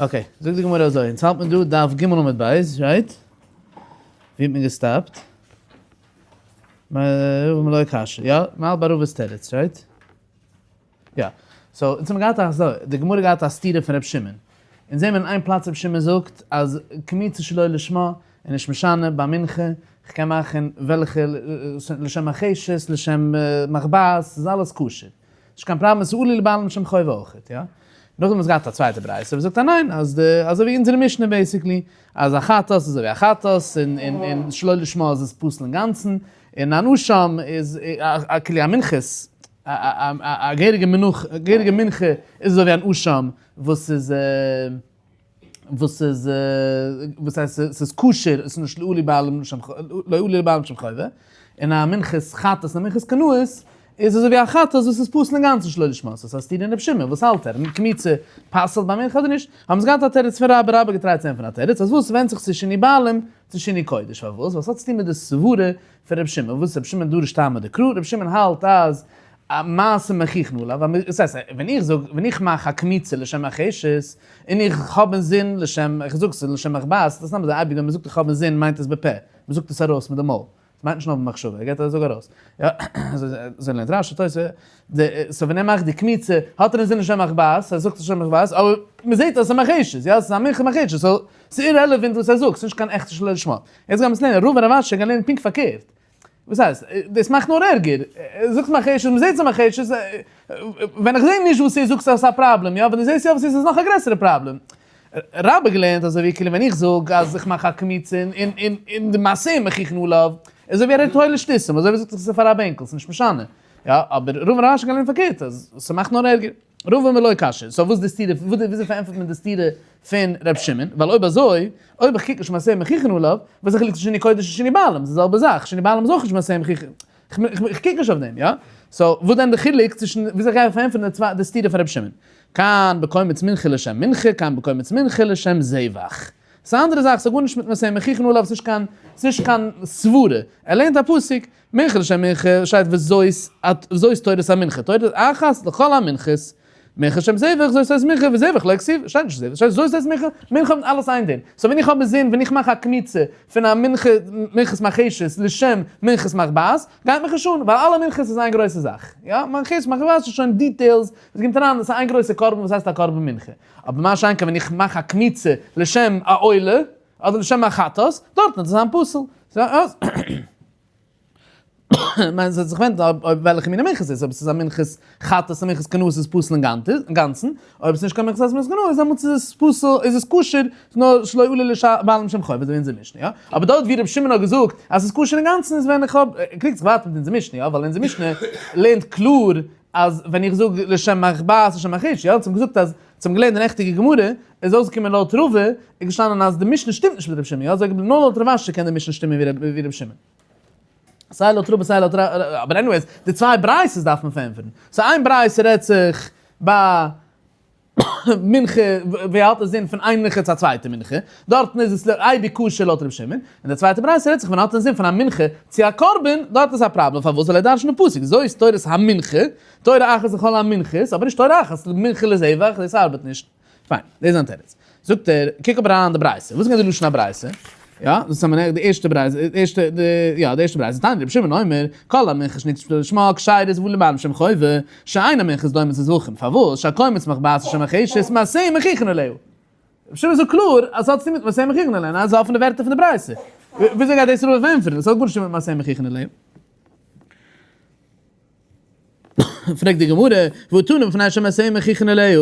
Okay, זאגט די גמרא אזוי, אונז האלט מען דא דף ג' עמוד ב', right? ווי האט מען געסטאפט? מלא קשיא, יא? מעל בערבות תירוץ, right? יא. So, אונז האבן געהאט אזוי, די גמרא געהאט א סתירה פון ר' שמעון. אונז זעהן מיר אין איין פלאץ ר' שמעון זאגט אז קמיצה שלא לשמה איז נישט משנה ביי מנחה, כ'קען מאכן וועלכע לשם מרחשת, לשם מחבת, ס'איז אלעס כשר. נישט קיין פראבלעם, עס איז עלול לבעלים שם חובה אויכעט, יא. נאכדעם האט עס געהאט א צווייטע ברייתא וואס זאגט אז ניין, אז די, אזוי ווי אונזערע משנה basically, אז א חטאת איז אזוי ווי א חטאת, און און און שלא לשמה איז עס פסול אינגאנצן, און אן אשם איז א כלי א מנחת, א א א געהעריגע מנח געהעריגע מנחה איז אזוי ווי אן אשם וואס איז. וואס איז וואס הייסט ס'איז כשר עס איז נישט לא עלו בעלים לשם לא עלו לבעלים לשם חובה, און א מנחת חטאת און א מנחת קנאות איז אזוי ווי א חטאת וואס איז פסול אינגאנצן שלא לשמה, ס'איז א סתירה אין רבי שמעון, וואס האלט ער? קמיצה פסל'ט ביי מנחה אדער נישט? האבן זיי געהאט א תירוץ פון רבה, רבה געטרייט צו ענטפערן א תירוץ אז וואס ס'ווענדט זיך צו שינוי בעלים צו שינוי קודש, פארוואס? ווייל ס'האט צוטון מיט די סברה פון רבי שמעון, וואס רבי שמעון דורש טעמא דקרא, רבי שמעון האלט אז מעשה מוכיחין עליו, דאס הייסט ווען איך זאג, ווען איך מאך א קמיצה לשם מרחשת, און איך האב אינזין לשם, איך זאג ס'איז לשם מחבת, דאס איז אזוי אייביג ווען מ'זאגט איך האב אינזין מיינט עס בפה, מ'זאגט עס ארויס מיט די מויל, עס מיינט נישט נאר במחשבה, ער געבט א זאג ארויס, יא, אזוי לערנט רשי, תוס', so ווען ער מאכט די קמיצה האט ער אינזין לשם מחבת, ער זאגט לשם מחבת, אבער מ'זעט אז ס'איז מרחשת, יא, ס'איז א מנחה מרחשת, so ס'איז irrelevant וואס ער זאגט, ס'איז נישט קיין עכטע שלא לשמה. יעצט גיימיר עס לערנען, רבא און רב אשי גייען לערנען פונקט פארקערט. וואס הייסט? דאס מאכט נאר ערגער. זאגסט מרחשת, מ'זעט ס'איז מרחשת, ווען איך זע נישט וואס ס'איז זאגסטו אז ס'איז א פראבלעם, יא? ווען דו זעסט יא וואס ס'איז איז עס נאך א גרעסערע פראבלעם. רבה געלערנט אזוי ווי כאילו ווען איך זאג אז איך מאך א קמיצה און און און די מעשים מוכיחין עליו, אזוי ווי ער רעדט הוילע שטותים, אזוי ווי זאגט איך ס'איז פאר א בענקל, ס'איז נישט משנה. יא, אבער רבא און רב אשי גייען לערנען פארקערט, אז ס'מאכט נאר ערגער. רבא אמר לא קשיא, so וואס די סתירה, וויאזוי פארענטפערט מען די סתירה פון ר' שמעון, ווייל אויב אזוי, אויב איך קוק נישט מעשהו מוכיחין עליו, וואס איז די חילוק צווישן שינוי קודש און שינוי בעלים, ס'איז די זעלבע זאך, שינוי בעלים איז אויך נישט מעשהו מוכיחין, איך קוק נישט אויף דעם, יא? so וואס דען די חילוק צווישן, וויאזוי גיי איך פארענטפערן די סתירה פון ר' שמעון? כאן בקומץ מנחה לשם מנחה, כאן בקומץ מנחה לשם זבח. ס'איז א אנדערע זאך, ס'האט גארנישט מיט מעשהו מוכיחין עליו, ס'נישט קיין, ס'נישט קיין סברה. ער לערנט א פסוק, מנחה לשם מנחה שטייט וזאת וזאת תורת המנחה, תורה אחת לכל המנחות, מנחה לשם זבח זאת תורת מנחה וזבח לא כתיב, שטייט נישט זבח, שטייט זאת תורת מנחה, מנחה האט אלעס איין דין, so ווען איך האב אינזין ווען איך מאך א קמיצה פון א מנחה מנחת מרחשת לשם מנחת מחבת, גייט מיך נישט אן, ווייל אלע מנחות איז איין גרויסע זאך, יא, מנחת מחבת איז שוין details, עס קומט אריין, עס איז איין גרויסע קרבן וואס הייסט א קרבן מנחה, אבער מה שאין כן ווען איך מאך א קמיצה לשם א עולה, אדער לשם א חטאת, דארטן וועט עס זיין פסול. מיין ס'האט זיך ווענדן אויב וועלכע מינע מנחה ס'איז, אויב ס'איז א מנחת חטאת א מנחת קנאות איז פסול אינגאנצן, אויב ס'איז נישט קיין מנחת חטאת מנחת קנאות דעמאלטס איז עס פסול איז עס כשר, נאר שלא עלה לבעלים שם חובה אזוי ווי אונזער משנה יא, אבער דארט ווי רבי שמעון האט געזאגט אז ס'איז כשר אינגאנצן איז ווען איך האב, קריגט זיך ווייטער מיט אונזער משנה יא, ווייל אונזער משנה לערנט קלאר אז ווען איך זאג לשם מחבת לשם מרחשת יא, אונז האבן געזאגט אז אונז האבן געלערנט די נעכטיגע גמרא, איז אויסגעקומען לויט רבא, איז געשטאנען אז די משנה שטימט נישט מיט רבי שמעון יא, אזוי נאר לויט רב אשי קען די משנה שטימען ווי רבי שמעון. סיי לויט רבא סיי לויט ר ר, אבער anyways, די צוויי ברייתות דארף מען פארענטפערן. so איין ברייתא רעדט זיך ביי מנחה, ווי האלט עס זין פון איין מנחה צו א צווייטע מנחה, דארטן איז עס אייביג כשר לויט ר' שמעון, און די צווייטע ברייתא רעדט זיך ווען האט אינזין פון א מנחה צו א קרבן, דארט איז א פראבלעם, פארוואס ווייל ער דרש'נט די פסוק, זאת תורת המנחה, תורה אחת לכל המנחות, אבער נישט תורה אחת למנחה לזבח, דאס ארבעט נישט. פיין, דאס איז זיין תירוץ. זאגט ער, קוק אבער אריין אין די ברייתא, וואס איז געווען די לשון הברייתא? יא, דאס האבן מיר די ערשטע ברייתא, די ערשטע, די, יא, די ערשטע ברייתא, תניא רבי שמעון אומר, כל המנחה שנקדשה לשמה כשרות ובא לבעלים לשם חובה, שאין המנחות דומות לזבחים, פארוואס? שהקומץ מחבת לשם מרחשת, מעשהו מוכיחין עליה. רבי שמעון זאגט קלאר אז ס'האט צוטון מיט מעשהו מוכיחין עליה, ניין? ס'איז אפענע ווערטער פון די ברייתא. וויאזוי גייט דאס רבא פארענטפערן? ס'האט גארנישט צוטון מיט מעשהו מוכיחין עליה. פרעגט די גמרא, והא תנא מפני שמעשיהם מוכיחין עליה,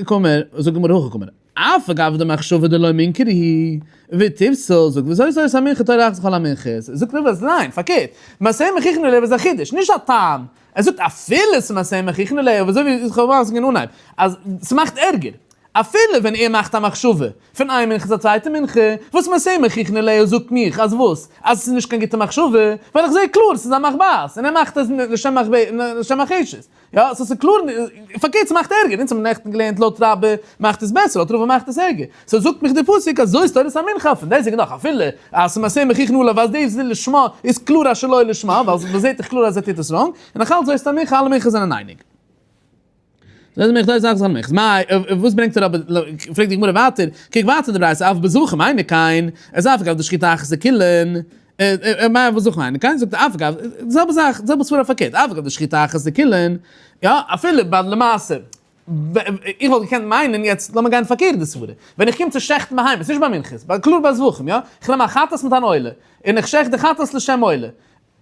קאמר, זאגט די גמרא הכי קאמר, אף על גב דמחשבה דלא מינכרא היא, ותפסול, זאגט וזאת תורת המנחה תורה אחת לכל המנחות, זאגט רבא אז ניין, פארקערט, מעשיהם מוכיחין עליה איז א חידוש, נישט א טעם, ער זאגט אפילו ס'מעשיהם מוכיחין עליה, אזוי ווי איך האב אויסגעגעבן אין אנהייב, אז ס'מאכט ערגער. אפילו ווען ער מאכט א מחשבה פון איין מנחה צו א צווייטע מנחה, וואס מעשהו מוכיחין עליה זאגט מיך אז וואס? אז עס איז נישט קיין גוטע מחשבה, ווייל איך זעה קלאר עס איז א מחבת, און ער מאכט עס לשם מרחשת. יא, so ס'איז קלאר, פארקערט ס'מאכט ערגער, אונז האבן נעכטן געלערנט לויט רבה מאכט עס בעסער, לויט רבא מאכט עס ערגער. so זאגט מיך די פסוק אז זאת תורת המנחה, פון דעסטוועגן נאך אפילו אז ס'מעשהו מוכיחין עליו אז דאס איז לשמה איז קלאר אז שלא לשמה, ווייל מ'זעט דאך קלאר אז ער טוט עס wrong, און נאכאלץ זאת המנחה אלע מנחות זענען אייניג. זאל מיך דאס זאגן מיך מאי וואס ברענגט ער אבער פרעגט די גמרא ווייטער קוק ווייטער די ברייתא אף בזבחים אינו כן עס אף אגב די שחיטה אחת לכולן מאי בזבחים אינו כן זאגט אף אגב די זעלבע זאך די זעלבע סברא פארקערט אף אגב די שחיטה אחת לכולן יא אפילו ביי למעשה איך וואלט געקענט מיינען יעצט לאמיר גיין פארקערט די סברא ווען איך קום צו שעכטן בהמות נישט ביי מנחות ביי קלאר ביי זבחים יא איך נעם א חטאת מיט אן עולה און איך שעכט די חטאת לשם עולה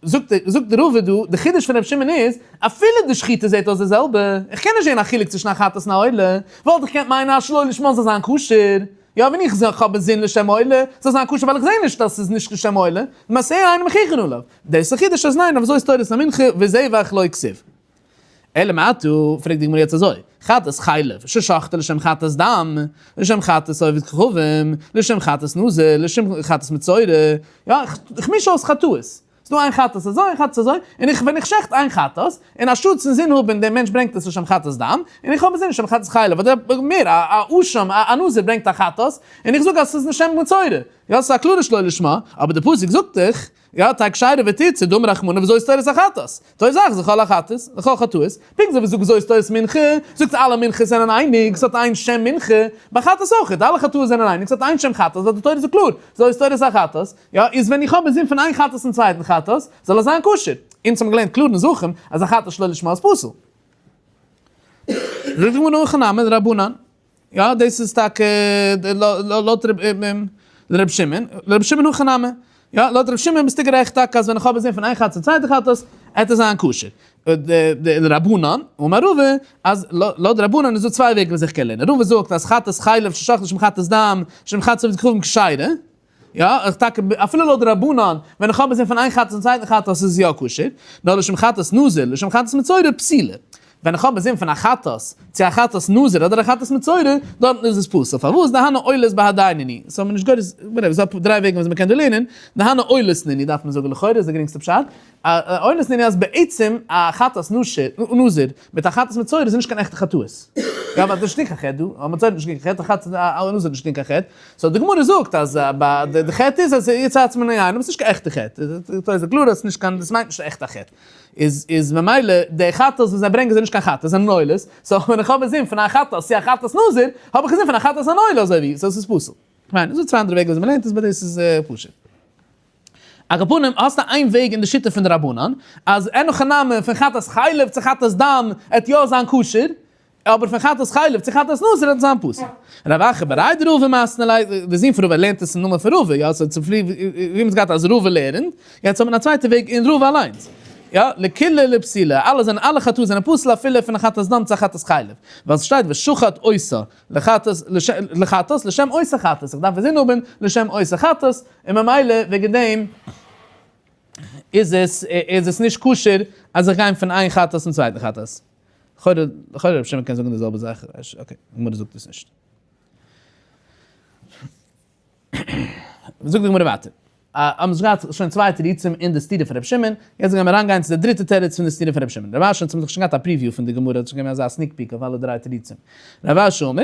זאגט זאגט די רבי דא, די חידוש פון רבי שמעון איז, אפילו די שחיטה זעט אויס די זעלבע, איך קען נישט זען א חילוק צווישן א חטאת און א עולה, וואלט איך געקענט מיינען אז שלא לשמה זאל זיין כשר, יא ווען איך זאג כ'האב אינזין לשם עולה, זאל זיין כשר ווייל איך זע נישט אז ס'איז נישט לשם עולה, למעשה אין מוכיחין עליו. דאס איז די חידוש אז ניין, אבער זאת תורת המנחה וזבח לא כתיב. אלא מעתה, פרעגט די גמרא יעצט אזוי, חטאת חלב ששחטה לשם חטאת דם, לשם חטאת עובד כוכבים, לשם חטאת נזיר, לשם חטאת מצורע, יא, איך מיש אויס חטאות, ס'איז דא איין חטאת אזוי, איין חטאת אזוי, און איך ווען איך שעכט איין חטאת, און א שאד צו אינזין האבן דער מענטש ברענגט עס לשם חטאת דם, און איך האב אינזין לשם חטאת חלב, אדער מער, א אשם, א נזיר ברענגט א חטאת, און איך זאג אז ס'איז לשם מצורע, יא, ס'איז א קלארע שלא לשמה, אבער די פסוק זאגט דאך, יא, תהא כשרה ותצא, דאמר רחמנא וזאת תורת החטאת. תורת זאך איז לכל החטאות, לכל חטאות. פונקט אזוי ווי זאגט וזאת תורת מנחה, זאגט אלע מנחות זענען אייניג, ס'האט איין שם מנחה, ביי חטאת אויך, אלע חטאות זענען אייניג, ס'האט איין שם חטאת, ווייל די תורה זאגט קלאר, זאת תורת החטאת. יא, איז ווען איך האב אינזין פון איין חטאת צום צווייטן חטאת, זאל עס זיין כשר. אונז האבן געלערנט קלאר אין זבחים אז א חטאת שלא לשמה איז פסול. זאגט די גמרא הכי נמי רבנן. יא דאס איז טאקע לויט ר' שמעון, ר' שמעון הכי נמי, יא לויט ר' שמעון ביסטו גערעכט טאקע אז ווען איך האב אינזין פון איין חטאת צום צווייטע חטאת עט עס זיין כשר, רבנן, אמר רבא אז לויט רבנן איז דא צוויי וועגן וואס איך קען לערנען, רבא זאגט אז חטאת חלב ששחט לשם חטאת דם, לשם חטאת עובד כוכבים כשרה, יא, איך טאקע, אפילו לויט די רבנן, ווען איך האב אינזין פון איין חטאת צום צווייטן חטאת איז עס יא כשר, נאר לשם חטאת נזיר, לשם חטאת מצורע פסולה. ווען איך האב אינזין פון א חטאת צו א חטאת נזיר אדער א חטאת מצורע, דארטן איז עס פסול. פארוואס? דהני עולות בהדייהו נינהו. ס'האט מיר נישט גורס, whatever, ס'דא דריי וועגן וויאזוי מ'קען דא לערנען, דהני עולות נינהו דארף מען זאגן לכאורה איז די גרינגסטע פשט, עולות נינהו אז בעצם א חטאת נזיר מיט א חטאת מצורע איז נישט קיין עכטע חטאות. יא ווייל דאס איז נישט קיין חטא דא, א מצורע האט נישט געטון קיין חטא, א חטאת א נזיר האט נישט געטון קיין חטא. so די גמרא זאגט אז ביי די חטא איז אז יצא עצמו מן היין, אבער ס'איז נישט קיין עכטע חטא. די תורה זאגט קלאר אז ס'נישט קיין, דאס מיינט נישט עכט א חטא. איז איז ממילא די חטאות וואס זיי ברענגען זענען נישט קיין חטאות, זענען עולות. so ווען איך האב אינזין פון א חטאת צו א חטאת נזיר, האב איך אינזין פון א חטאת אן עולה אזוי ווי, so ס'איז פסול. כ'מיין, ס'איז דא צוויי אנדערע וועגן וויאזוי מ'לערנט עס, but דאס איז פשוט. על כל פנים האסטו איין וועג אין די שיטה פון די רבנן, אז אין הכי נמי פון חטאת חלב צו חטאת דם עט יא זיין כשר, אבער פון חטאת חלב צו חטאת נזיר עט זיין פסול. רב אחא בריה דרבא מתני ליה, די זון פון רבא לערנט עס אין נאמען פון רבא, יא סאו צופרי ווי מ'האט געהאט אז רבא לערנט, יעצט האט מען א צווייטע וועג אין רבא אליינס. יא, לקולא לפסולה, אלע זענען אלע חטאות זענען פסול אפילו פון א חטאת דם צו א חטאת חלב, ווייל ס'שטייט ושחט אותה לחטאת לחטאת לשם עושה חטאת, איך דארף אינזין האבן לשם עושה חטאת, און ממילא וועגן דעם איז עס איז עס נישט כשר אז איך גיין פון איין חטאת צום צווייטן חטאת. לכאורה לכאורה רבי שמעון קען זאגן די זעלבע זאך, okay, גמרא זאגט עס נישט. זאגט די גמרא ווייטער. האבן זיך געהאט שוין צוויי תירוצים אין די סתירה פון רבי שמעון, יעצט גייען מיר אריינגיין צו די דריטע תירוץ פון די סתירה פון רבי שמעון. רב אשי, אונז האבן דאך שוין געהאט א preview פון די גמרא, האט שוין געגעבן אזא sneak peek אויף אלע דריי תירוצים. רב אשי אמר,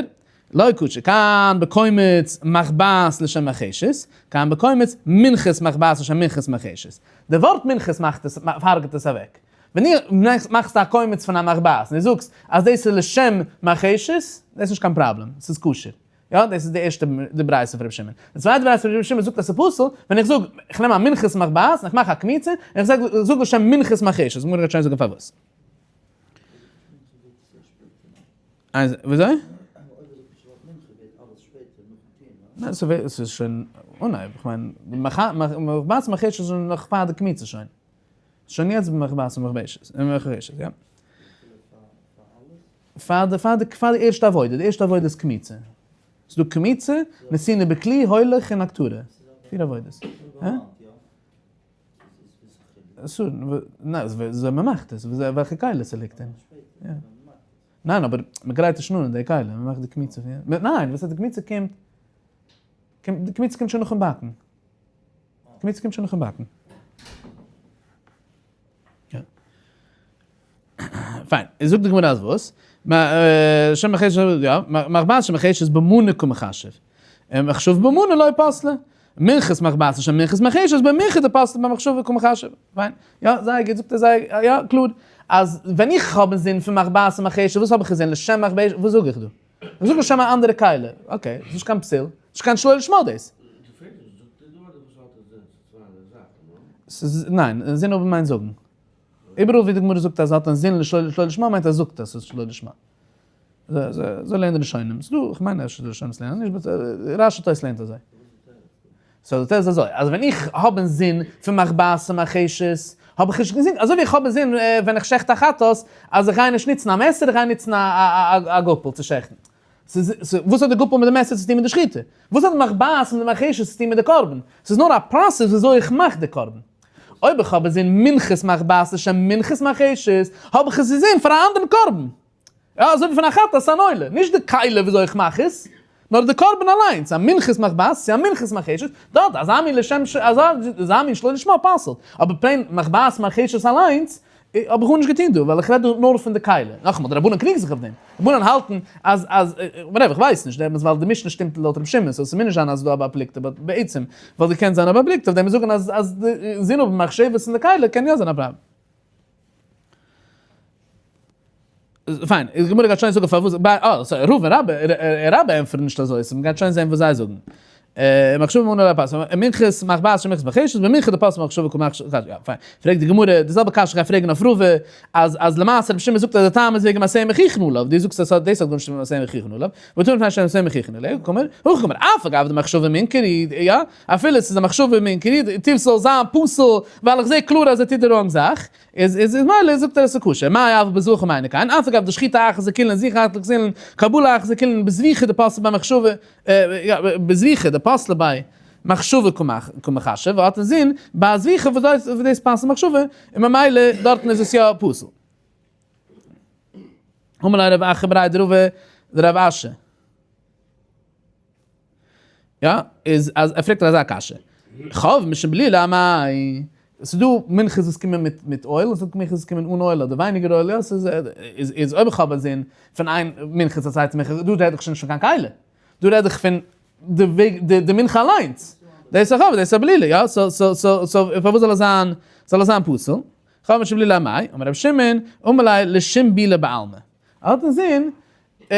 לא קשיא, כאן בקומץ מחבת לשם מרחשת, כאן בקומץ מנחת מחבת לשם מנחת מרחשת. די ווארט מנחת מאכט עס, הרג'ט עס אוועק. ווען דו מאכסט א קומץ פון א מחבת און דו זאגסט אז דאס איז לשם מרחשת, דאס איז נישט קיין פראבלעם, עס איז כשר. יא, דאס איז די ערשטע די ברייתא פון רבי שמעון. די צווייטע ברייתא פון רבי שמעון זאגט אז ס'איז פסול ווען איך זאג, איך נעם א מנחת מחבת און איך מאך א קמיצה, און איך זאג זאג לשם מנחת מרחשת. די גמרא גייט שוין זאגן פארוואס. וויאזוי? ניין, ס'איז שוין אנהייב, איך מיין, מחבת מרחשת איז שוין נאך פאר די קמיצה שוין. שוין יעצט במחבת מרחשת, יא. פאר די פאר די פאר די ערשטע עבודה, די ערשטע עבודה איז קמיצה. ס'איז דא קמיצה, נתינה בכלי, הולך און הקטרה. פיר עבודות. הא? ניין, וויאזוי מ'מאכט עס, וועלכע כלי ס'ליגט אין. ניין, אבער מ'גרייט עס שוין אן אין די כלי, מ'מאכט די קמיצה פון יענע. ניין, וואס הייסט די קמיצה קומט, די קמיצה קומט שוין נאכן באקן. די קמיצה קומט שוין נאכן באקן. פיין, איז זאגט די גמרא אז וואס? שם מחשב, יא, מחבת שמחשב איז במנה קא מחשב. מחשב במנה לא פסלה. מנחת מחבת שם מנחת מחשב איז במנחה דפסלה במחשבה קא מחשב. פיין, יא, זייער גוט, זאגט ער זייער, יא, קלאר. אז ווען איך האב אינזין פון מחבת און מרחשת, וואס האב איך אינזין? לשם מחבשת? וואס זאג איך דא? איך זאג לשם א אנדערע כלי. okay, ס'איז נישט קיין פסול, נישט קיין שלא לשמה דאס. ס'איז, ניין, אינזין האבן מיינט זאגן. איבעראל ווי די גמרא זאגט אז ס'האט אינזין לשלא לשמה מיינט אז זאגט אז ס'איז שלא לשמה. אזוי לערנען די ראשונים. ס'דא, כ'מיין אפשר די ראשונים לערנען נישט, but רש"י תוס' לערנט אזוי. so די תירוץ איז אזוי, אז ווען איך האב אינזין פון מחבת און מרחשת, האב איך נישט אינזין, אזוי ווי איך האב אינזין ווען איך שעכט א חטאת, אז איך גיי נישט נוצן א מעסער, איך גיי נוצן א גאפל צו שעכטן. ס'איז, וואס האט די גאפל מיט די מעסער צו טון מיט די שחיטה? וואס האט די מחבת מיט די מרחשת צו טון מיט די קרבן? ס'איז נאר א process וויאזוי איך מאך די קרבן. אויב איך האב אינזין מנחת מחבת לשם מנחת מרחשת, האב איך עס אינזין פאר א אנדערן קרבן. יא, אזוי ווי פון א חטאת אן עולה, נישט די כלי וויאזוי איך מאך עס, נאר די קרבן אליינס, א מנחת מחבת צו א מנחת מרחשת, דארט אזא מין לשם ש אזא מין שלא לשמה פסל'ט, אבער plain מחבת מרחשת אליינס, האב איך גארנישט געטון דא, ווייל איך רעד דא נאר פון די כלי. נאכאמאל, די רבנן קריגן זיך אויף דעם. רבנן האלטן אז אז whatever, איך ווייס נישט, דעמאלטס ווייל די משנה שטימט לויט רבי שמעון, so ס'מוז נישט זיין אז ס'איז דא א בר פלוגתא, but בעצם וואלט געקענט זיין א בר פלוגתא אויף דעם און זאגן אז אז די זין האבן מחשבות אין די כלי קען יא זיין א פראבלעם. פיין, די גמרא גייט שוין זאגן פארוואס, אה, sorry, רבא און רבה, רבה ענטפערן נישט אזוי, so מ'גייט שוין זען וואס זיי זאגן. מחשבה מנא ליה פסול, מנחת מחבת שמנחת מרחשת, במנחה דפסלה מחשבה קא מחשיב, יא, פיין. פרעגט די גמרא, די זעלבע קשיא איך גיי פרעגן אויף רבא, אז אז למעשה רבי שמעון זאגט אז די טעם איז וועגן מעשה מוכיחין עליו, דו זאגסט אז דאס האט גארנישט מיט מעשה מוכיחין עליו, ותא מפני שמעשה מוכיחין עליו, קאמר, הכי קאמר, אף על גב דמחשבה מעיקרא, יא, אפילו עס איז א מחשבה מעיקרא, טיף ס'זאל זיין פסול, ווייל איך זע קלאר אז ער טוט די wrong זאך. איז איז איז מילא זאגט ער עס איז כשר, מאי אבל בזבחים היינו כן, אף אגב די שחיטה אחת זה כולן זביחה אחת לכולן, קבלה אחת זה כולן בזביחה דפסלה ביי מחשבה, בזביחה דפסלה ביי מחשבה קא מחשב, האט אין זין ביי זביחה וואס דאס וואס דאס פסל'ט מחשבה, און ממילא דארטן איז עס יא פסול. אמר ליה רב אחא בריה דרבא לרב אשי. יא, איז אז ער פרעגט אזא קשיא. חב משום בלילה אמאי. ס'איז דא מנחות וואס קומען מיט מיט oil, און ס'דא מנחות וואס קומען אן oil אדער ווייניגער oil, יא, ס'איז איז איז אויב איך האב א זין פון איין מנחה צו א צווייטע מנחה, דא רעד איך שוין נישט פון קיין כלי, דא רעד איך פון די וועג די די מנחה אליינס. דאס איז א חב, דאס איז א בלילה, יא, so so so so פארוואס זאל עס זיין זאל עס זיין פסול? חב משום בלילה אמאי, אמר רבי שמעון, אמר ליה לשם בילה בעלמא. ער האט אינזין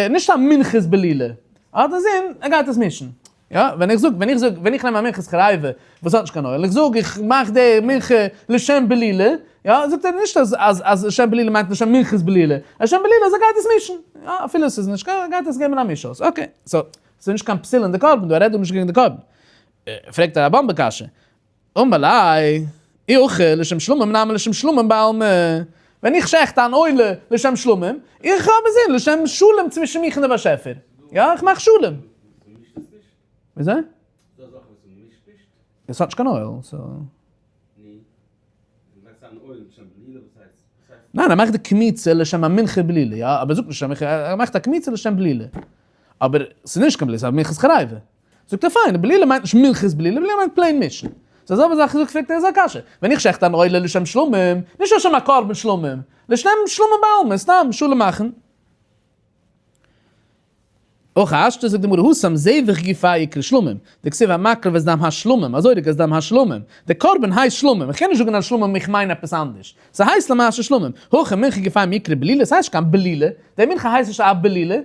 נישט א מנחת בלילה, ער האט אינזין ער גייט עס מישן. יא, ווען איך זאג, ווען איך זאג, ווען איך נעם א מנחת חריבה וואס האט נישט קיין oil, איך זאג איך מאך די מנחה לשם בלילה, יא, זאגט ער נישט אז אז אז לשם בלילה מיינט לשם מנחת בלילה, לשם בלילה אז ער גייט עס מישן, יא, אפילו עס איז נישט קיין, ער גייט עס געבן א מיש אויס, okay, so, ס'איז נישט קיין פסול אין די קרבן דא, ער רעדט דא נישט קעגן די קרבן. פרעגט ער א באמבע קשיא, אמר ליה, אי הכי לשם שלמים נמי לשם שלמים בעלמא, ווען איך שעכט אן עולה לשם שלמים, איך האב אינזין לשם שלום צווישן מיך און די באשעפער, יא איך מאך שלום. וויאזוי? עס האט נישט קיין oil, so. ניין ער מאכט די קמיצה לשם א מנחה בלילה, יא, אבער ער זאגט נישט לשם מנחה, ער מאכט א קמיצה לשם בלילה, אבער ס'איז נישט קיין בלילה, ס'איז א מנחת חריבה. זאגט ער פיין, בלילה מיינט נישט מנחת בלילה, בלילה מיינט plain מישן. ס'איז א זעלבע זאך זאגט פרעגט ער אזא קשיא, ווען איך שעכט אן עולה לשם שלמים, נישט לשם א קרבן שלמים, לשם שלמים בעלמא, סתם שלום מאכן. הכי השתא זאגט די גמרא התם זבח גופיה איקרי שלמים, דכתיב המקריב את דם השלמים, הזורק את דם השלמים, די קרבן הייסט שלמים, איך קען נישט זאגן אז שלמים איך מיין עפעס אנדערש, ס'הייסט למעשה שלמים, הכא מנחה גופיה מי איקרי בלילה, ס'הייסט נישט קיין בלילה, די מנחה הייסט נישט א בלילה,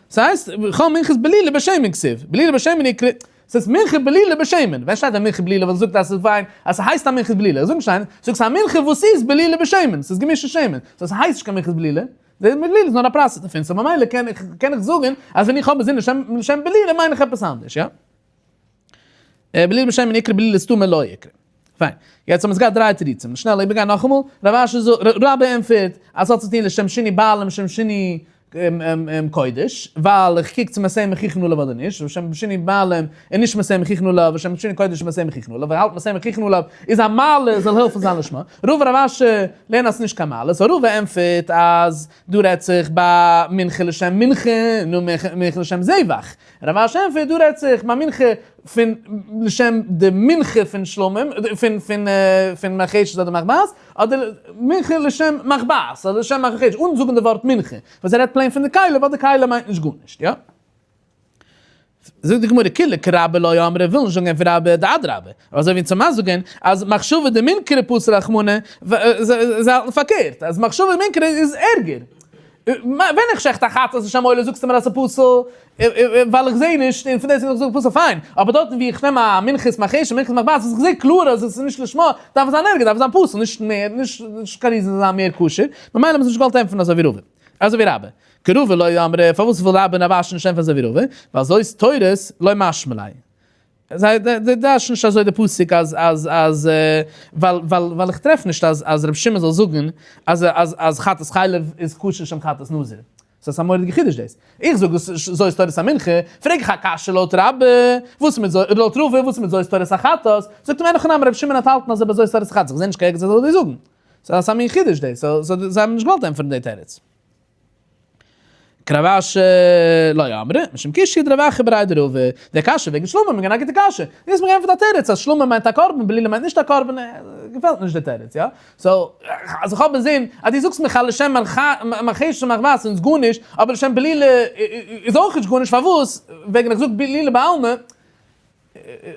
ס'הייסט, כל מנחת בלילה בשמן כתיב, בלילה בשמן איקרי, ס'איז מנחה בלילה בשמן, ווען שטייט א מנחה בלילה וואלט געזאגט אז ס'איז פיין, אז ס'הייסט א מנחת בלילה, זאג נישט ניין, זאג ס'איז א מנחה וואס איז בלילה בשמן, ס'איז געמישט אין שמן, so ס'הייסט נישט קיין מנחת בלילה, די בלילה איז נאר א process דערפון, so ממילא קען איך קען איך זאגן אז ווען איך האב אינזין לשם בלילה מיין איך עפעס אנדערש, יא? בלילה בשמן איקרי בלילה סתמא לא איקרי. פיין. יעצט האבן מיר עס געהאט דריי תירוצים. שנעל איבערגיין נאכאמאל. רב אשי זאגט, רבה ענטפערט אז ס'האט צו טון לשם שינוי בעלים לשם שינוי קודש, ווייל איך קוק צו מעשה מוכיחין עליו אדער נישט, לשם שינוי בעלים איז נישט מעשה מוכיחין עליו, לשם שינוי קודש איז מעשה מוכיחין עליו, ער האלט מעשה מוכיחין עליו איז א מעלה זאל העלפן זיין לשמה. רבא רב אשי לערנען אז ס'איז נישט קיין מעלה, so רבא ענטפערט אז דא רעדט זיך ביי מנחה לשם מנחה, נו מנחה לשם זבח. רב אשי ענטפערט דא רעדט זיך ביי מנחה פון לשם די מנחה פון שלמים, פון פון פון מרחשת אדער מחבת, אדער מנחה לשם מחבת אדער לשם מרחשת, אן זאגן די ווארט מנחה, וואס ער רעדט plain פון די כלי, ווייל די כלי מיינט נישט גארנישט, יא? זאגט די גמרא כולה כרבה לא אמרי וויל נישט זאגן פון רבה דאדרבה, אבער אזוי ווי אונז האבן זאגן אז מחשבה דמינכרא פסל רחמנא, זיי האלטן פארקערט אז מחשבה דמינכרא איז ערגער. ווען איך שעכט א חטאת לשם עולה זאגסטו מיר אז ס'איז פסול ווייל איך זעה נישט און פון דעסטוועגן זאג איך פסול פיין, אבער דארטן ווי איך נעם א מנחת מרחשת מנחת מחבת וואס איך זעה קלאר אז עס איז נישט לשמה דארף עס זיין ערגער דארף עס זיין פסול נישט מער נישט קיין reason זאל זיין מער כשר ממילא האבן זיי נישט געוואלט ענטפערן אזוי ווי רבא אזוי ווי רבה כרבא לא אמרי פארוואס וויל רבה און רב אשי נישט ענטפערן אזוי ווי רבא ווייל זאת תורת לא משמע ליה. זיי דרש'ן נישט אזוי די פסוק אז אז אז ווייל ווייל ווייל איך טרעף נישט אז אז רבי שמעון זאל זאגן אז אז אז חטאת חלב איז כשר לשם חטאת נזיר. ס'איז א מורא'דיגע חידוש דאס. איך זאג דאס זאת תורת המנחה, פרעג איך א קשיא לויט רבה, וואס איז מיט זאת לויט רבא וואס איז מיט זאת תורת החטאת? זאגט אים אין הכי נמי רבי שמעון האט האלטן אזוי ביי זאת תורת החטאת, איך זע נישט קיין ערגעץ אז ער זאל דאס זאגן. ס'איז א מין חידוש דאס, so זיי האבן נישט געוואלט ענטפערן די תירוץ. כרב אשי לא אמרי, משום קושיא דרב אחא בריה דרבא, די קשיא וועגן שלמים איז געווען א גוטע קשיא, דו האסט מיר געענטפערט א תירוץ אז שלמים מיינט א קרבן בלילה מיינט נישט א קרבן, געפעלט נישט די תירוץ, יא? so אז איך האב אינזין אז דו זאגסט מיך אז לשם מרחשת ומחבת איז גארנישט, אבער לשם בלילה איז אויך נישט גארנישט, פארוואס? וועגן איך זאג בלילה בעלמא,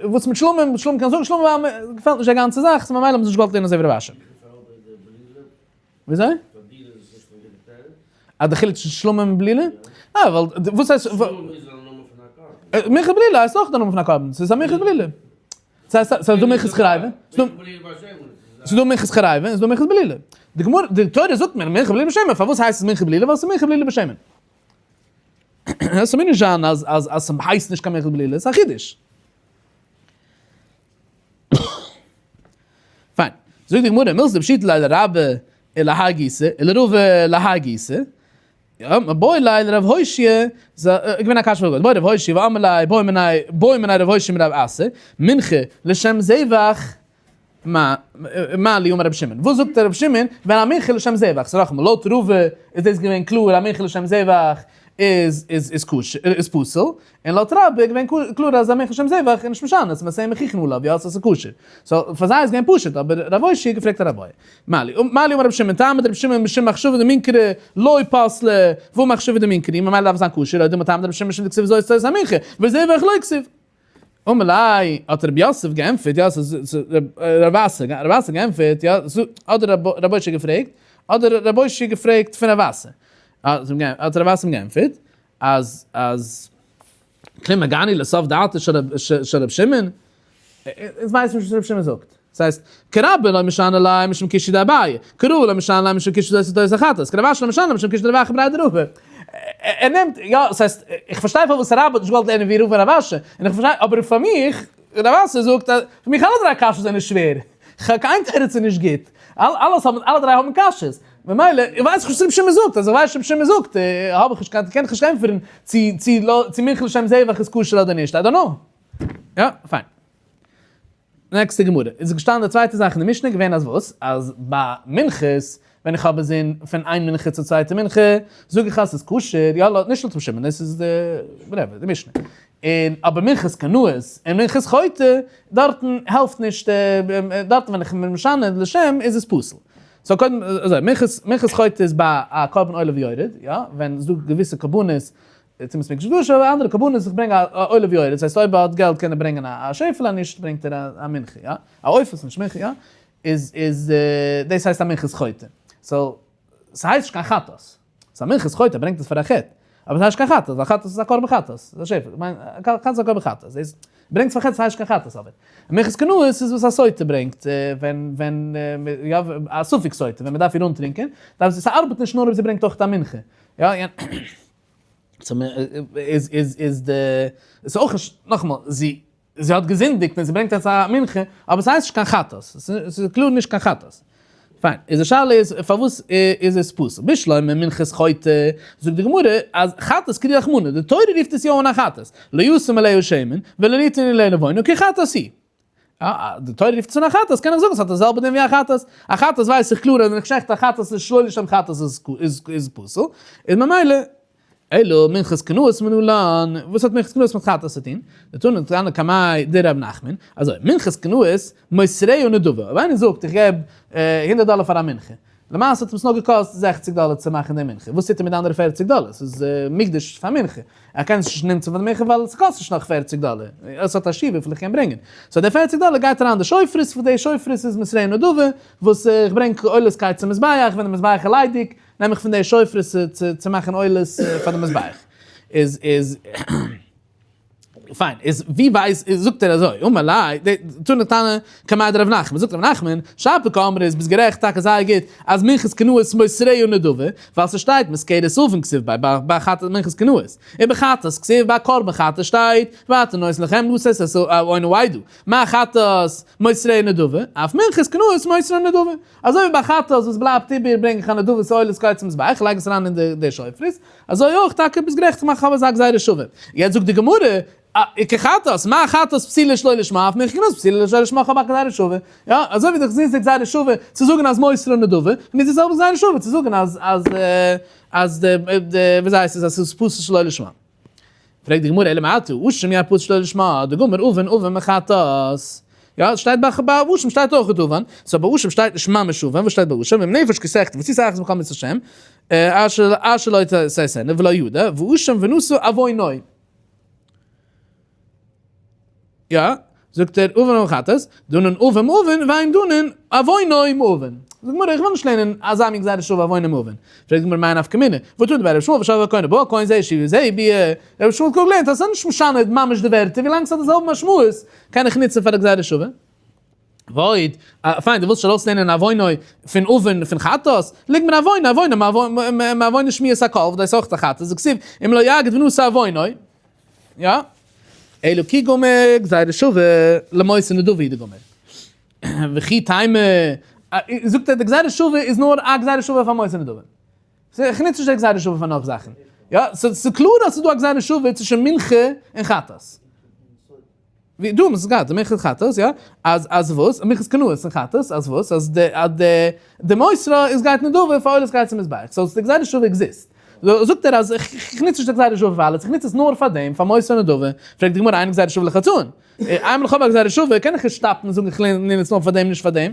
וואס מיט שלמים? שלמים קען זאגן שלמים בעלמא, געפעלט נישט די גאנצע זאך, so ממילא האבן זיי נישט געוואלט לערנען אזוי ווי רב אשי. וויאזוי? אז די חילוק צווישן שלמים און בלילה? אה, ווייל וואס הייסט שלמים איז א נאמען פון א קרבן. מנחת בלילה הייסט אויך די נאמען פון א קרבן, ס'איז א מנחת בלילה. ס'הייסט ס'איז דא מנחת חריבה, ס'איז דא מנחת חריבה און ס'איז דא מנחת בלילה. די גמרא, די תורה זאגט מיר מנחת בלילה בשמן, פארוואס הייסט עס מנחת בלילה? ווייל ס'איז מנחת בלילה בשמן. עס מוז נישט זיין אז אז אז ס'הייסט נישט קיין מנחת בלילה, ס'איז א חידוש. פיין. זאגט די גמרא, מילתא דפשיטא ליה לרבה להאי גיסא, ולרבא להאי גיסא. יא, מיבעי ליה לרב הושעיא, געווען א קשיא פון רב הושעיא ואמרי ליה בעו מיניה, בעו מיניה רב הושעיא מרב אסי, מנחה לשם זבח מה לי אמר רבי שמעון. וואס זאגט רבי שמעון ווען א מנחה לשם זבח? ס'איז נאכאמאל, לויט רבא איז דאס געווען קלאר א מנחה לשם זבח איז איז איז כשר איז פסול, און לויט רבה איז געווען קלאר אז א מנחה לשם זבח איז נישט משנה, ס'איז מעשה מוכיחין עליו, יא ס'איז כשר. so פאר זיי איז געווען פשוט, אבער רב אושעיא האט געפרעגט א רבאי. מה לי מה לי אמר רבי שמעון טעמא דרבי שמעון משום מחשבה דמינכרא לא פסלה, והא מחשבה דמינכרא ממילא דארף עס זיין כשר, או דילמא טעמא דרבי שמעון משום דכתיב זאת תורת המנחה, וזבח לא כתיב. אמר ליה, האט רבי יוסף געענטפערט, יא, ס'איז רב אסי, רב אסי געענטפערט, יא, אדער רב אושעיא געפרעגט, אדער רב אושעיא געפרעגט פון רב אסי. האט רב אסי אים געענטפערט, אז אז כלום הגעני לסוף דעתו של ר' שמעון, אונז ווייסן נישט וואס ר' שמעון זאגט, ס'הייסט, כרבה לא משנה ליה משום קושיא דאביי, כרבא לא משנה ליה משום קושיא דאס איז החטאת, כרב אשי לא משנה ליה משום קושיא דרב אחא בריה דרבא. ער נעמט, יא, ס'הייסט, איך פארשטיי פארוואס רבה האט נישט געוואלט לערנען ווי רבא און רב אשי, און איך פארשטיי, אבער פאר מיך, רב אסי זאגט אז, פאר מיך אלע דריי קשיות זענען שווער, קיין תירוץ איז נישט גוט, אלעס האבן, אלע דריי האבן קשיות, ממילא, איך ווייס נישט וואס רבי שמעון זאגט, אז איך ווייס וואס רבי שמעון זאגט, האב איך נישט קיין, קען איך נישט ענטפערן צו צו צו מנחה לשם זבח איז כשר אדער נישט, I don't know. יא, פיין. נעקסטע גמרא, איז געשטאנען די צווייטע זאך אין די משנה געווען אז וואס? אז ביי מנחות, ווען איך האב אינזין פון איין מנחה צו צווייטע מנחה, זאג איך אז ס'איז כשר, יא, נישט לויט רבי שמעון, דאס איז די whatever, די משנה. און אבער מנחת קנאות און מנחת חוטא, דארטן העלפט נישט, דארטן ווען איך בין משנה לשם איז עס פסול. so קודם אזוי, מנחת מנחת חוטא איז ביי א קרבן עולה ויורד, יא, ווען ס'איז דא געוויסע קרבנות, טומאת מקדש קדושה, אדער אנדערע קרבנות, איך ברענג א עולה ויורד, דאס הייסט אויב ער האט געלט קען ער ברענגען א שעפעלע, נישט ברענגט ער א מנחה, יא, א עופות נישט מנחה, יא, איז איז דאס הייסט א מנחת חוטא. so ס'הייסט נישט קיין חטאת. ס'איז א מנחת חוטא, ער ברענגט עס פאר א חטא. אבער ס'הייסט נישט קיין חטאת, ווייל חטאת איז א קרבן חטאת, ס'איז א שעפעלע. איך מיין, חטאת איז א קרבן חטאת. דאס ברענגט פאר חטא ס'הייסט נישט קיין חטאת אבער. מנחת קנאות איז וואס א סוטה ברענגט ווען ווען יא א ספק סוטה ווען מ'דארף איר אנטרינקען, דארף זי, ס'ארבעט נישט נאר אויב זי ברענגט אויך א מנחה. יא, איז איז איז די, ס'איז אויך נישט, נאכאמאל, זי. זי האט געזינדיגט און זי ברענגט יעצט א מנחה, אבער ס'הייסט נישט קיין חטאת, ס'איז קלאר נישט קיין חטאת. פיין, איז די שאלה איז פארוואס איז עס פסול? בשלמא מנחת חוטא, זאגט די גמרא אז חטאת קרי רחמנא, די תורה רופט עס יא אן א חטאת, לא ישם עליה שמן ולא ליתן עליה לבונה כי חטאת היא. די תורה רופט עס אן א חטאת, קען איך זאגן ס'האט די זעלבע דין ווי א חטאת, א חטאת ווייס איך קלאר אז ווען איך שעכט א חטאת איז שלא לשם חטאת איז פסול, איז ממילא אלא מנחת קנאות מנלן, וואס האט מנחת קנאות מיט חטאת צו טון? דתנא תנא קמיה דרב נחמן, אזוי, מנחת קנאות מוסריה נדבה, אויב איינער זאגט איך געב הונדערט דאלער פאר א מנחה. למעשה האט אים עס נאר געקאסט 60 דאלער צו מאכן די מנחה, וואס טוט ער מיט די אנדערע 40 דאלער? ס'איז מוקדש פאר מנחה, ער קען עס נישט נוצן פאר די מנחה ווייל ס'קאסט נישט נאך 40 דאלער, עס האט א שיעור וויפיל איך קען ברענגען, so די 40 דאלער גייט אריין די שופרות, וואס די שופרות איז מוסרה נדבה, וואס איך ברענג עולת קיץ צום מזבח, ווען די מזבח איז ליידיג, נעם איך פון די שופרות צו מאכן עולות פאר די מזבח. איז איז פיין, איז ווי ווייס, זאגט ער אזוי, אמר ליה, תנא תנא קמיה דרב נחמן, זאגט רב נחמן, שפיר קאמרת, ביסט גערעכט טאקע זייער גוט, אז מנחת קנאות מוסרה נדבה, ווייל ס'שטייט מזכרת עון כתיב ביה ביי חטאת מנחת קנאות, ובחטאת כתיב ביי קרבן חטאת שטייט, ואתה נותן לכם לתת את עון העדה, מה חטאת מוסרה נדבה, אף מנחת קנאות מוסרה נדבה. אזוי ווי ביי חטאת וואס בלייבט איבער ברענג איך א נדבה עולת קיץ צום מזבח, איך לייג עס אריין אין די שופרות, אזוי אויך טאקע ביסט גערעכט איך מאך אבער אזא גזירה שווה. יעצט זאגט די גמרא, כחטאת, מה חטאת פסולה שלא לשמה, אף מנחת קנאות פסולה שלא לשמה, כ'האב א גזירה שווה. יא, אזוי ווי די חזיר זאגט גזירה שווה צו זאגן אז מוסרה נדבה, און איז די זעלבע גזירה שווה צו זאגן אז אז אז די וויאזוי הייסט עס אז ס'איז פסול שלא לשמה. פרעגט די גמרא אלא מעתה אשם יהא פסול שלא לשמה, דגמר עון עון מחטאת. יא, עס שטייט ביי ביי אשם שטייט אויך עון, so ביי אשם שטייט נישט ממש עון, וואס שטייט ביי אשם? ואם נפש כי תחטא ועשית אחת מכל מצות השם, אשר אשר לא תעשינה ולא ידע, ואשם ונשא עוונו. יא, זאגט ער, עון עון חטאת, דנין עון עון, ואין דנין עוונו מעון. זאגט גמרא, איך וויל נישט לערנען אזא מין גזירה שווה עוונו מעון. פרעגט די גמרא מאי נפקא מינה, והתני בי רבי ישמעאל ושב הכהן ובא הכהן זה השיב וזה הביע. רבי ישמעאל האט קלאר געלערנט אז עס איז נישט משנה ממש די ווערטער, ווילאנג עס האט די זעלבע משמעות קען איך נוצן פאר די גזירה שווה. ועוד, פיין, דו ווילסט נישט ארויסלערנען עוונו פון עון פון חטאת, ליג מיר עוונו, עוונו מעוונו שמיעת הקול, וואס דאס איז אויך א חטאת, דכתיב אם לא יגיד ונשא עוונו. יא? אלא כי גמר גזירה שווה למותר נדבה הוא דגמר. וכי תימא, זאגט ער די גזירה שווה איז נאר א גזירה שווה פאר מותר נדבה. איך נוץ נישט די גזירה שווה פאר נאך זאכן. יא, ס'איז קלאר אז ס'איז דא א גזירה שווה צווישן מנחה און חטאת. ווי דא האבן עס געהאט, די מנחת חטאת, יא, אז אז וואס, מנחת קנאות און חטאת, אז וואס, אז די אז די די מוסרה איז גייט נדבה פאר עולת קיץ המזבח, so די גזירה שווה exist. זאגט ער אז איך נוץ נישט די גזירה שווה פאר אלעס, איך נוץ עס נאר פאר דעם, פאר מוסרה נדבה, פרעגט די גמרא אין גזירה שווה לחצאין, איינמאל איך האב א גזירה שווה קען איך נישט סטאפן און זאגן איך לערן עס נאר פאר דעם נישט פאר דעם.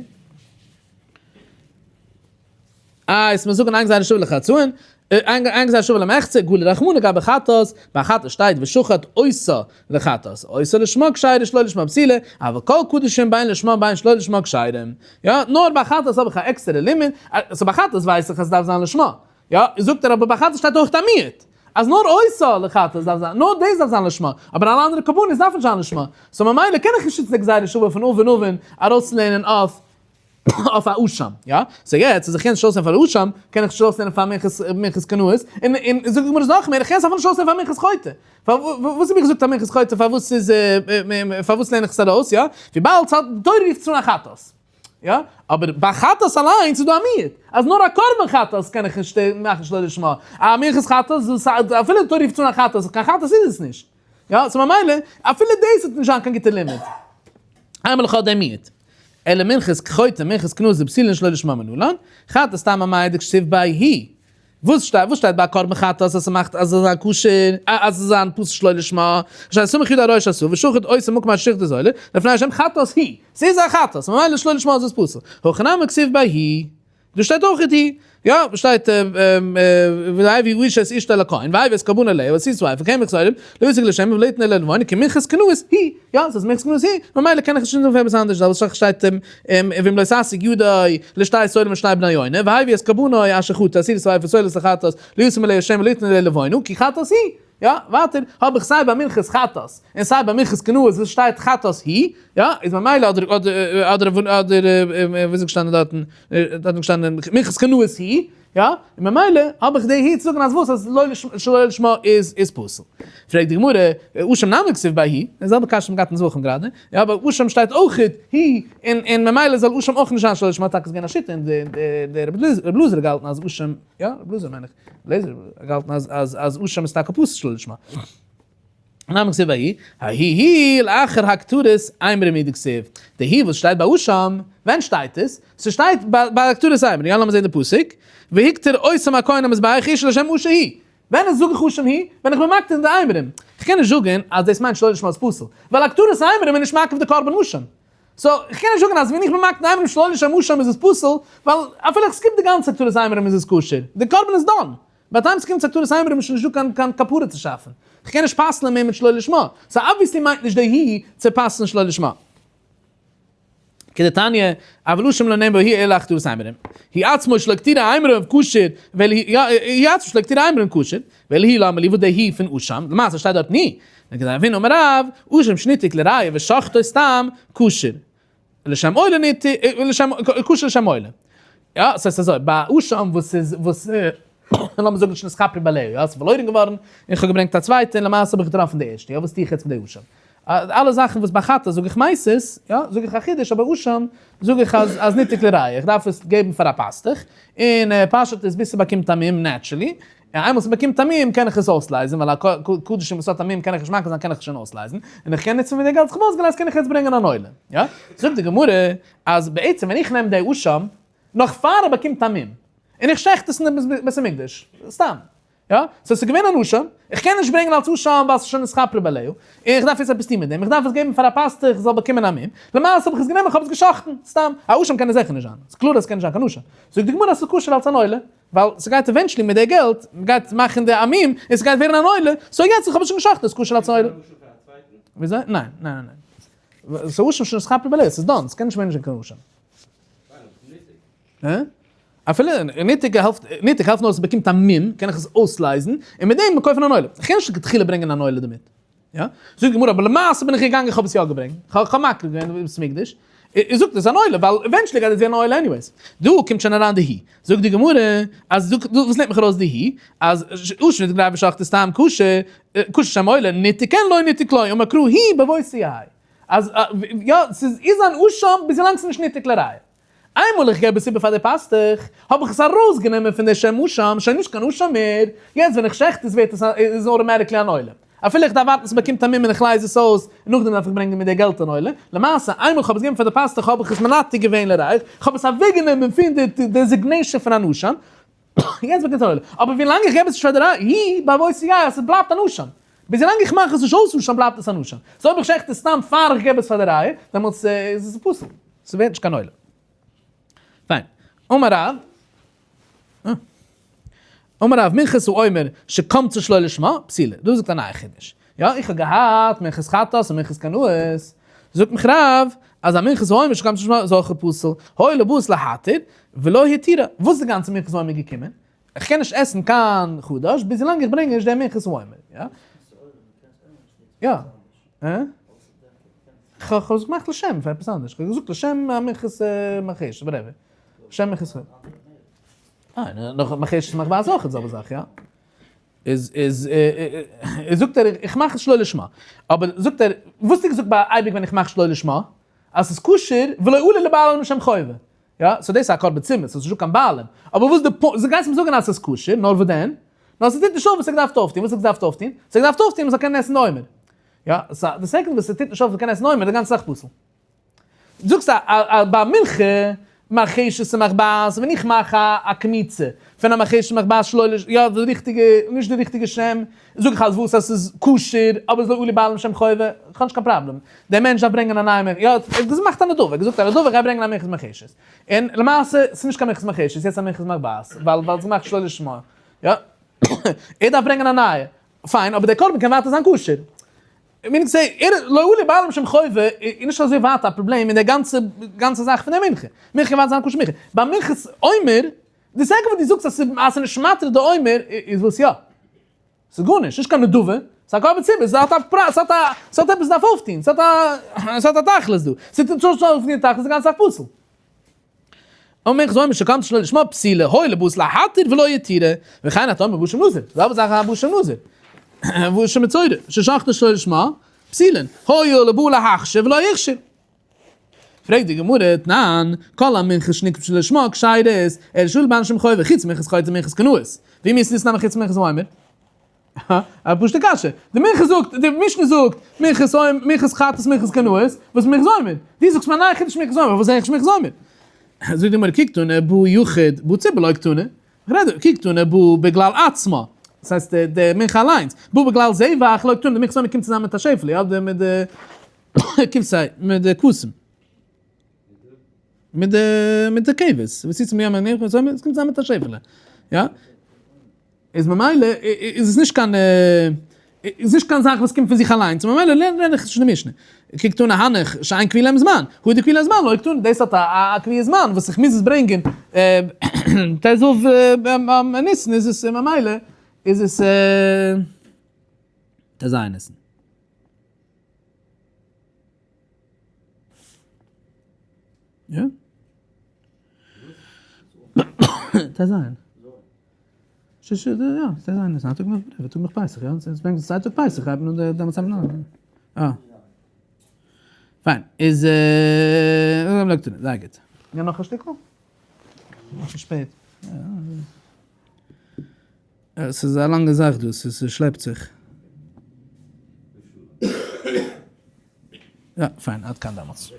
איי, עס מוז זאגן אין גזירה שווה לחצאין, אין גזירה שווה למחצה, גלי רחמנא גבי חטאת, ביי חטאת שטייט ושחט אותה לחטאת, אותה לשמה כשרה שלא לשמה פסולה, אבל כל קדשים בין לשמה בין שלא לשמה כשרים. יא, נאר ביי חטאת האב איך א עקסטערע לימוד, so ביי חטאת ווייס איך אז עס דארף זיין לשמה. יא, זאגט ער אבער ביי חטאת שטייט אויך א מיעוט, אז נאר אותה לחטאת דארף זיין, נאר דאס דארף זיין לשמה, אבער אלע אנדערע קרבנות דארפן נישט זיין לשמה. so ממילא קען איך נישט נוצן די גזירה שווה פון עון עון ארויסצולערנען אויף אויף א אשם, יא? so יעצט אז איך קען נישט אויסנעמען פאר אשם, קען איך נישט אויסנעמען פאר מנחת מנחת קנאות, און און זאגט די גמרא נאך מער, איך קען עס אפילו נישט אויסנעמען פאר מנחת חוטא. פארוואס האב איך געזאגט א מנחת חוטא פארוואס איז פארוואס לערן איך עס ארויס, יא? וויבאלד ס'האט די תורה רופט עס אן א חטאת. יא? אבער ביי חטאת אליינס איז דא א מיעוט, אז נאר א קרבן חטאת קען איך נישט מאכן שלא לשמה. א מנחת חטאת, אפילו די תורה רופט עס אן א חטאת, קיין חטאת איז עס נישט. יא? so ממילא, אפילו דאס וועט נישט זיין קיין גוטע לימוד. איינמאל איך האב דעם מיעוט. אלא מנחת חוטא מנחת קנאות דפסולין שלא לשמה מנלן, חטאת סתם אמאי דכתיב ביה הוא. וואס שטייט וואס שטייט ביי קרבן חטאת אז ס'מאכט אז ס'זאל זיין כשר אז ס'זאל זיין פסול שלא לשמה, שטייט סמך ידו על ראש השעיר ושחט אותו במקום אשר ישחטו את העולה לפני השם חטאת היא, ס'איז א חטאת ממילא שלא לשמה איז עס פסול, הכא נמי כתיב ביה הוא. דא שטייט אויך הוא, יא, שטייט והביא האיש את אשתו אל הכהן והביא את קרבנו אליה ועשית האפר קמח שעורים לא יסק לשם ולא יתן אליה לבונה כי מנחת קנאות היא, יא, ס'איז מנחת קנאות היא, ממילא קען איך נישט זאגן פאר עפעס אנדערש, ווייל שטייט ואם לא תשיג ידו לשתי שעורים ושני בני יונה והביא את קרבנו אשר חטא עשירית האיפה סולת לחטאת לא ישים אליה שמן ולא יתן אליה לבונה כי חטאת היא, יא, ווייטער האב איך סיי ביי מנחת חטאת און סיי ביי מנחת קנאות וואס שטייט חטאת היא, יא, איז ממילא אדער אדער אדער אדער ווי איז געשטאנען דארטן, דארטן געשטאנען מנחת קנאות היא, יא, און ממילא האב איך די היא צו זאגן אז וואס אז לא שלא לשמה איז איז פסול. פרעגט די גמרא, אשם נמי כתיב ביה הוא, די זעלבע קשיא מ'געהאט אין זבחים גראדע, יא אבער אשם שטייט אויכעט הוא, און און ממילא זאל אשם אויך נישט זיין שלא לשמה, טאקע איז געווען א שיטה און די די רבי אלעזר האט געהאלטן אז אשם, יא רבי אלעזר מיין איך, אלעזר האט געהאלטן אז אז אז אשם איז טאקע פסול שלא לשמה. נמי כתיב ביה הוא, ההיא היא לאחר הקטרת אימורים הוא דכתיב, די היא וואס שטייט ביי אשם, ווען שטייט עס? ס'שטייט ביי הקטרת אימורים, יא לאמיר זעהן די פסוק, והקטיר אותם הכהן המזבח אשה לשם אשה היא, ווען איז זאג איך אשם היא? ווען איך בין מקטיר די אימורים, כ'קען נישט זאגן אז דאס מיינט שלא לשמה איז פסול, ווייל הקטרת אימורים איז נישט מעכב די קרבן אשם. so איך קען נישט זאגן אז ווען איך בין מקטיר אימורים שלא לשם אשם איז עס פסול, ווייל אפילו איך skip די גאנצע הקטרת אימורים איז עס כשר, די קרבן איז done. ביי time ס'קומט צו הקטרת אימורים איז שוין נישטא קיין קיין כפרה צו שאפן. איך קען נישט פסל'ען מער מיט שלא לשמה. so obviously מיינט נישט די הוא צו פסל'ן שלא לשמה. כדתניא, אבל אשם לא נאמר הוא אלא הקטרת אימורים. הוא עצמו שלא הקטירו אימורים כשר, ואלא הוא, יא, הוא עצמו שלא הקטירו אימורים כשר, ואלא הוא למה לי וואס די הוא פון אשם, למעשה שטייט דארט ני. וכדרב הונא אמר רב, אשם שניתק לראיה ושחטו סתם כשר. לשם עולה ניתק, לשם, כשר לשם עולה. יא, ס'הייסט אזוי, ביי אשם וואס איז, וואס, לאמיר זאגן שנתכפרו בעליה, יא, ס'איז פארלוירן געווארן, און כ'האב געברענגט א צווייטע, און למעשה האב איך געטראפן די ערשטע, יא, וואס טו איך יעצט מיט די אשם? אלע זאכן וואס ביי חטאת זאג איך מסית, יא, זאג איך א חידוש, אבער אשם זאג איך אז אז ניתק לראיה, איך דארף עס געבן פאר א פאסטוך, און פשוט איז ביז ס'באקומט א מום naturally, און איינמאל ס'באקומט א מום קען איך עס אויסלייזן, ווייל א קדשים וואס האט א מום קען איך נישט מקריב זיין קען איך עס שוין אויסלייזן, און איך קען נוצן פון די געלט וואס איך האב אויסגעלייזט קען איך יעצט ברענגען אן עולה, יא? זאגט די גמרא אז בעצם ווען איך נעם די אשם נאך פאר ער באקומט א מום, און איך שעכט עס אין די בית המקדש, סתם, יא, so ס'איז געווען אן אשם, איך קען נישט ברענגען אלס אשם ווייל ס'איז שוין נתכפרו בעליה, און איך דארף יעצט עפעס טון מיט דעם, איך דארף עס געבן פאר א פאסטוך איך זאל באקומען א מום, למעשה האב איך עס גענומען איך האב עס גע'שחט'ן, סתם, א אשם קען עס זיכער נישט זיין, ס'איז קלאר אז ס'קען נישט זיין קיין אשם, זאגט די גמרא אז ס'איז כשר אלס אן עולה, ווייל ס'גייט eventually מיט די געלט, מ'גייט מאכן די א מום, און ס'גייט ווערן אן עולה, so יעצט איך האב עס שוין גע'שחט'ן איז כשר אלס אן עולה. וויאזוי? ניין, ניין, ניין, ניין. ס'איז אשם שנתכפרו בעליה, ס'איז done, ס'קען נישט מער נישט זיין קיין אשם. אפילו ניתוק העלפט, ניתוק העלפט נאר אז ס'באקומט א מום, קען איך עס אויסלייזן, און מיט דעם קויפן אן עולה. איך קען נישט לכתחילה ברענגען אן עולה דערמיט. יא? זאגט די גמרא, אבער למעשה בין איך געגאנגען איך האב עס יא געברענגט, איך האב מקריב געווען אין בית המקדש, און זאגט עס איז אן עולה, ווייל eventually גייט עס ווערן א עולה anyways. דא קומט שוין אריין די הוא. זאגט די גמרא, אז דא, וואס לערנט מיך ארויס די הוא? אז אשם ניתוק לראיה ושחטו סתם כשר, כשר לשם עולה, ניתוק כן לא ניתוק לא, אמר קרא הוא בעבותא יהא. אז יא, ס'איז איז אן אשם ביז ווילאנג ס'איז נישט ניתוק לראיה. איינמאל איך געב עס איבער פאר די פאסטוך, האב איך עס ארויסגענומען פון די שם אשם, שוין נישט קיין אשם מער, יעצט ווען איך שעכט עס ווערט עס איז automatically אן עולה. אפילו איך דארף ווארטן ס'באקומט א מום און איך לייז עס אויס, און נאכדעם דארף איך ברענגען מיט די געלט אן עולה. למעשה, איינמאל איך האב עס געגעבן פאר די פאסטוך האב איך עס מנתק געווען לראיה, איך האב עס אוועקגענומען פון די designation פון אן אשם, יעצט באקומט עס אן עולה. אבער ווילאנג איך געב עס נישט פאר די ראיה, בעבותא יהא, עס בלייבט אן אשם. ביז ווילאנג איך מאך עס נישט אויס אשם בלייבט עס אן אשם. so אויב איך שעכט עס סתם פאר איך געב עס פאר די ראיה, דעמאלטס איז עס פסול. ס'ווערט נישט קיין עולה. פיין. אמר רב, אמר רב מנחת העומר שקמצה שלא לשמה פסולה. דא זאגט א נייע חידוש. יא, איך האב געהאט מנחת חטאת און מנחת קנאות. זאגט מיך רב אז א מנחת העומר שקמצה שלא לשמה איז אויך פסול. הואיל ובאת להתיר ולא התירה. וואס איז די גאנצע מנחת העומר געקומען? איך קען נישט עסן קיין חדש ביז ווילאנג איך ברענג נישט דעם מנחת העומר. יא? יא. אה? כ'האב עס געמאכט לשם פאר עפעס אנדערש, כ'האב געזאגט לשם א מנחת מרחשת, whatever. לשם מנחת. אה, נאך מרחשת מאכט ווייס אויך די זעלבע זאך, יא. איז, איז, זאגט ער, איך מאך עס שלא לשמה. אבער זאגט ער, וואס האסטו געזאגט ביי אייביג ווען איך מאך שלא לשמה? אז ס'איז כשר, ולא עלה לבעלים לשם חובה. יא, so דאס איז א קרבן ציבור, ס'איז נישטא קיין בעלים. אבער וואס די point, גייסט מיר זאגן אז ס'איז כשר, נאר וואס דען? נאר ס'טוט נישט אויף וואס ער געדארפט אויפטון, וואס האט געדארפט אויפטון? ס'האט געדארפט אויפטון מ'זאל קענען עסן די עומר. יא, סא די second וואס ס'טוט נישט אויף מ'קען עסן עומר איז די גאנצע זאך פסול. זאגסט א א ביי מנחה מרחשת און מחבת, ווען איך מאך א א קמיצה פון א מרחשת און מחבת שלא לש יא די ריכטיגע נישט די ריכטיגע שם, זאג איך אז וואס אז ס'איז כשר אבער ס'איז לא עלו בעלים לשם חובה, איך האב נישט קיין פראבלעם, דער מענטש דארף ברענגען א נייע מנחה, יא דאס מאכט א נדבה, געזאגט א נדבה איך גיי ברענגען א מנחת מרחשת, און למעשה ס'איז נישט קיין מנחת מרחשת יעצט א מנחת מחבת, ווייל ווייל ס'געמאכט שלא לשמה, יא ער דארף ברענגען א נייע, פיין, אבער דער קרבן קען ווייטער זיין כשר. מיינט צו זאגן, ער לא עלו בעלים לשם חובה איז נישט אזוי ווייט א פראבלעם אין דער גאנצע גאנצע זאך פון דער מנחה. מנחה קען ווייטער זיין כשר מנחה. ביי מנחת עומר, די second וואס דו זאגסט אז ס'איז נישט מתיר די עומר, איז וואס יא? ס'איז גארנישט, נישט קיין נדבה, ס'איז א קרבן ציבור, ס'האט א פרייז, ס'האט א, ס'האט עפעס דארף אויפטון, ס'האט א, ס'האט א תכלית דא. ס'טוט נישט אויף די תכלית, די גאנצע זאך פסול. אומר איך זאל משקם שלא לשמה פסילה הוי לבוס להתיר ולא יתירה וכן אתה אומר בושם נזיר זעלבע זאך א בושם נזיר בושם מצורע ששחטו שלא לשמה פסילין הוי לבוא להכשיר ולא יכשיר פרעגט די גמרא תנן כל המנחה שנקרא שלא לשמה כשרות אלא שלא בעל שם חובה חוץ מנחת חוטא ומנחת קנאות ואם יש ניסן חוץ מנחת העומר א פשוטע קשיא. די מנחה זאגט, די משנה זאגט, מנחת עומר, מנחת חטאת מנחת קנאות, וואס מנחת עומר? דו זאגסט מיר א נייע חידוש מנחת עומר, וואס זעה איך נישט מנחת עומר? זאגט די גמרא, כי קתני בא יחיד בא ציבור לא קתני. כ'רעד דא, כי קתני בא בגלל עצמה. דאס הייסט די מנחה אליינס. בא בגלל זבח לא קתני, די מנחת עומר קומט צוזאמען מיט א שעפעלע, יא, מיט די כבשי, מיט די כבשים. מיט די מיט די כבש, ועשית מיום הניח, עס קומט צוזאמען מיט א שעפעלע, יא? איז ממילא איז עס נישט קיין איז נישט קיין זאך וואס קומט פון זיך אליינס, ממילא לערן איך נישט די משנה. קוקט אן א הנך שאין קביעה להם זמן, הא דקביע להם זמן לא קתני, דאס האט א קביעת זמן וואס איך מוז עס ברענגען ט"ו ניסן איז עס ממילא איז עס ט"ז ניסן. יא? ט"ז. ש ש יא, ט"ז ניסן, א טאג נאך א טאג נאך פסח, יא? עס ברענגט צוויי טאג פסח, הייבט מען אן דעמאלטס הייבט מען אן. אה. פיין, איז זייער גוט. יא נאך א שטיקל? נאך שפעט. עס איז א לאנגע זאך דא, עס שלעפט זיך. יא, פיין, עד כאן דעמאלטס.